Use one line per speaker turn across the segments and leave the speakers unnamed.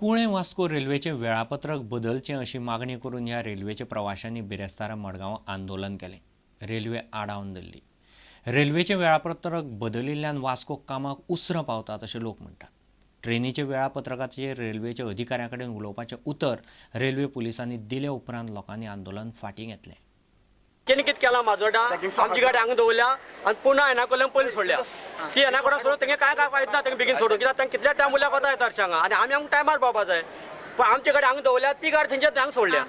कुळें वास्को रेल्वेचें वेळापत्रक बदलचें अशी मागणी करून ह्या रेल्वेच्या प्रवाशांनी बिरेस्तारा मडगांव आंदोलन केलें. रेल्वे आडावन धरली. रेल्वेचें वेळापत्रक बदलिल्ल्यान वास्को कामाक उसरां पावतात अशें लोक म्हणटात. ट्रेनीच्या वेळापत्रकाचेर रेल्वेच्या अधिकाऱ्यां कडेन उलोवपाचें उतर रेल्वे पुलिसांनी दिले उपरांत लोकांनी आंदोलन फाटीं घेतलें.
तेणी कितें केलां माजोड्डा आमची गाडी हांगा दवरल्या आनी पुन्हा येना कडल्यान पयलीं सोडल्या. ती येना कडल्यान सोडून तेंगे कांय काय फायद ना, तेंगे बेगीन सोडून कित्याक तांकां कितल्या टायम उरल्या कोता येता हांगा आनी आमी आमकां टायमार पावपा जाय. पूण आमची गाडी हांगा दवरल्या, ती गाडी थंयच्यान हांगा सोडल्या.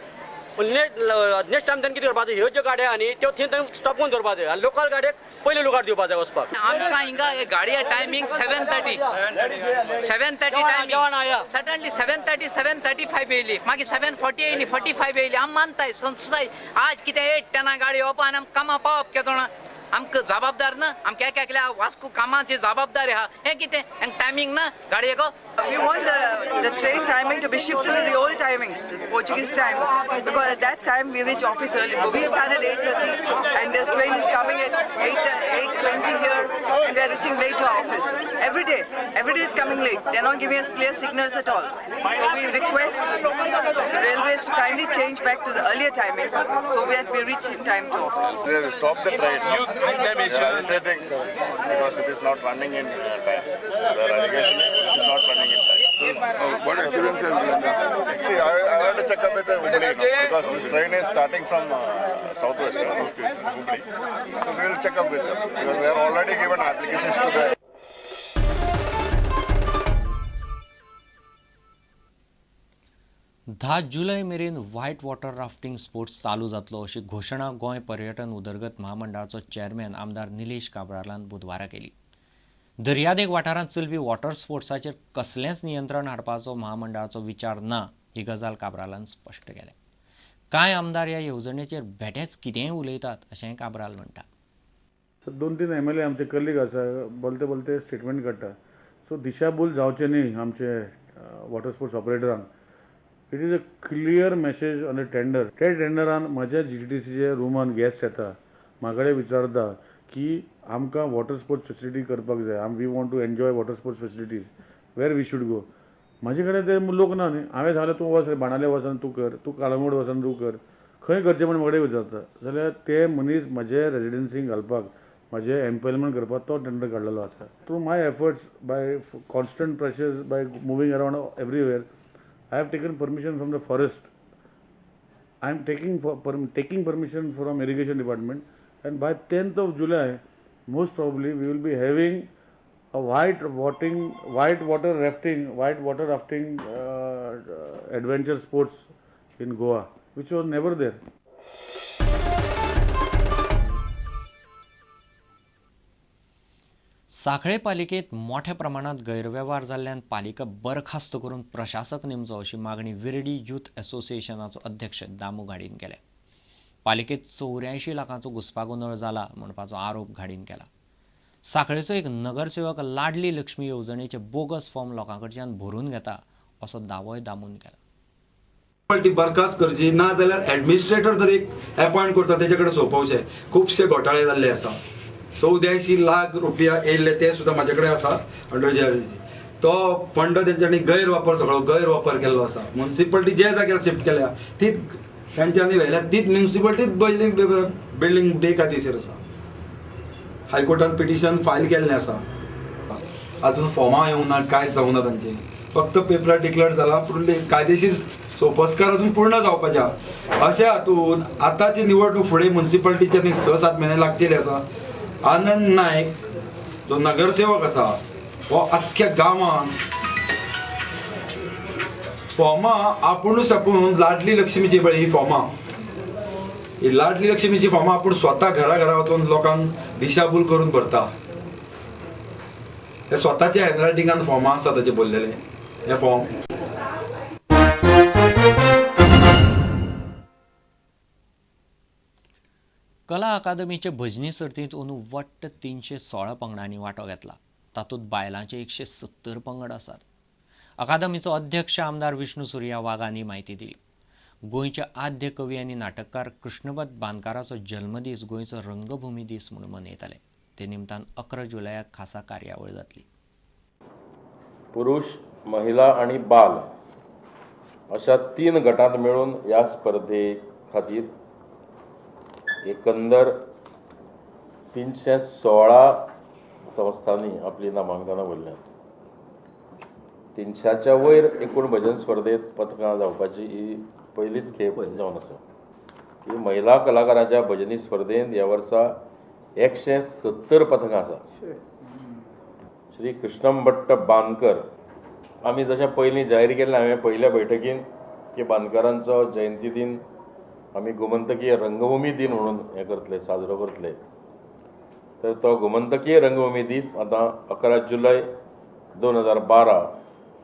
पूण नेक्स्ट टायम तांणी कितें करपाचें, ह्यो ज्यो गाड्यो आहा न्ही त्यो थंय तांकां स्टॉप करून दवरपा जाय आनी लोकल गाडयेक पयलीं लुगार दिवपा जाय वचपाक.
आमकां हिंगा गाडये टायमींग 7:30 टायमींग, सडनली 7:30 7:35 येयली, मागीर 7:40 येयली, 45 येयली. आमी मानताय संस्थाय आज कितें 8:10 गाडी येवप आनी आमकां कामां पावप केदोणा आमकां जबाबदार ना, आमकां एक एकल्या वास्को कामाची जबाबदारी आहा. हें कितें टायमींग ना गाडयेको.
We want the train timing to be shifted to the old timings, the Portuguese time, because at that time we reach office early. But we start at 8:30 and the train is coming at 8:20 here and we are reaching late to our office. Every day it's coming late. They are not giving us clear signals at all. So we request the railways to kindly change back to the earlier timing so that we reach in time to office.
They will stop the train. They are agitating because it is not running in time. Their allegation is it is not running in time.
So, what assurance have you given?
See, I have to check up with the Hubli, no, because this train is starting from southwest, okay, Hubli. So we will check up with them because they are already given applications to the.
10 जुलय मेरेन white water rafting sports चालू जातलो अशी घोशणा गोंय पर्यटन उदरगत महामंडळाचो chairman आमदार निलेश काब्रालान बुधवारा केली. दर्यादेग वाठारांत चलपी वॉटर स्पोर्ट्साचेर कसलेंच नियंत्रण हाडपाचो महामंडळाचो विचार ना ही गजाल काब्रालान स्पश्ट केल्या. कांय आमदार ह्या येवजणेचेर बेठेच कितेंय उलयतात अशेंय काब्राल म्हणटा.
2-3 MLA आमचे कलीग आसा, बोलते बोलते स्टेटमेंट काडटा. सो दिशाभूल जावचें न्ही आमचे वॉटर स्पोर्ट्स ऑपरेटरांक. It is a clear message on the tender. ते टेंडरान म्हज्या GTDCच्या रुमान गेस्ट येता, म्हाजे कडेन विचारता की आमकां वॉटर स्पोर्ट्स फेसिलिटी करपाक जाय, we want to enjoy water sports facilities, where we should go. म्हाजे कडेन ते लोक ना न्ही. हांवें सांगलें तूं वच बाणाले वचून तूं कर, तूं कालंगूट वचून तूं कर, खंय करचें म्हण म्हाजे कडेन विचारता. जाल्यार ते मनीस म्हजे रेजिडन्सीक घालपाक, म्हजें एम्पेलमेंट करपाक तो टेंडर काडलेलो आसा. Through my efforts by constant pressures by moving around everywhere, I have taken permission from the forest. I am taking permission from irrigation department, and by 10th of July, most probably we will be having a white water rafting adventure sports in Goa, which was never there.
सांखळे पालिकेत मोठ्या प्रमाणात गैरवेव्हार जाल्ल्यान पालिका बरखास्त करून प्रशासक नेमचो अशी मागणी Virdi youth असोसिएशनाचो अध्यक्ष दामू घाडीन केल्या. पालिकेत 84 लाखांचो घुस्पागोंदळ जाला म्हणपाचो आरोप घाडीन केला. सांखळेचो एक नगरसेवक लाडली लक्ष्मी येवजणेचे बोगस फॉर्म लोकां कडच्यान भरून घेता असो दावोय दामून केला.
ती बरखास्त करची ना जाल्यार एडमिनिस्ट्रेटर तर एक अपॉयंट करता तेजे कडेन सोंपोवचें. खुबशे घोटाळे जाल्ले आसा. 84 लाख रुपया येयल्ले ते सुद्दां म्हाजे कडेन आसा अंडर GRC. तो फंड तेंच्यांनी गैरवापर, सगळो गैरवापर केल्लो आसा. म्युनिसिपल्टी जे जाग्यार शिफ्ट केल्या तीच तेंच्यांनी व्हेल्या, तीच म्युनिसिपल्टीच बिल्डींग बेकायदेशीर आसा. हायकोर्टान पिटिशन फायल केल्लें आसा. आजून फॉर्मां येवंक ना, कांयच जावंक ना तांचें. फक्त पेपरार डिक्लेअर जाला, पूण कायदेशीर सोपस्कार अजून पूर्ण जावपाचे आहा. अशा हातून आतांची निवडणूक फुडें म्युनिसिपल्टीच्या 6-7 म्हयने लागचेले आसा. आनंद नायक जो नगरसेवक आसा हो अख्ख्या गांवान फॉर्मां आपुणूच आपूण लाडली लक्ष्मीची पळय ही फॉर्मां, ही लाडली लक्ष्मीची फॉर्मां आपूण स्वता घरा घरा वचून लोकांक दिशाभूल करून भरता. हे स्वताच्या हँडरायटिंगान फॉर्मां आसा ताचे भरलेले हे फॉर्म.
कला अकादमीचे भजनी सर्तींत अंदू वट्ट 316 पंगडांनी वांटो घेतला. तातूंत बायलांचे 170 पंगड आसात. अकादमीचो अध्यक्ष आमदार विष्णू सूर्या वाघान ही म्हायती दिली. गोंयचे आद्य कवी आनी नाटककार कृष्णभट बांदकाराचो जल्मदीस गोंयचो रंगभूमी दीस म्हणून मनयताले. ते निमतान 11 जुलयाक खासा कार्यावळ जातली.
पुरुष, महिला आणि बाल अशा 3 गटांत मेळून ह्या स्पर्धे खातीर एकंदर 316 संस्थांनी आपली नामांकनां भरल्यांत. 300च्या वयर एकूण भजन स्पर्धेत पथकां जावपाची ही पयलीच खेप जावन आसा. ही महिला कलाकारांच्या भजनी स्पर्धेंत ह्या वर्सा 170 पथकां आसा. श्री कृष्णम भट्ट बांदकर, आमी जशें पयलीं जाहीर केल्लें हांवें पयल्या बैठकीन की बांदकरांचो जयंती दिन आमी गोमंतकीय रंगभूमी दिन म्हणून हें करतले, साजरो करतले. तर तो गोमंतकीय रंगभूमी दीस आतां 11 जुलय 2012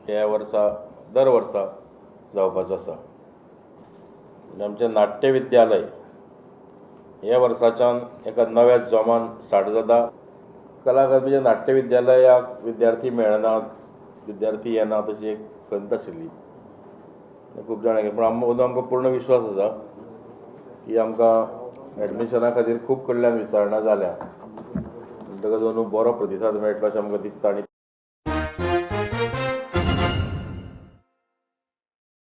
ह्या वर्सा दर वर्सा जावपाचो आसा. आमचें नाट्य विद्यालय ह्या वर्साच्यान एका नव्या जोमान स्टार्ट जाता. कला अकादमीच्या नाट्य विद्यालयाक विद्यार्थी मेळनात, विद्यार्थी येना तशी एक खंत आशिल्ली खूब जाणांक. पूण अंदू आमकां पूर्ण विश्वास आसा की आमकां एडमिशना खातीर खूब कडल्यान विचारणा जाल्या, म्हणटकच अंदू बरो प्रतिसाद मेळटलो अशें आमकां दिसता. आनी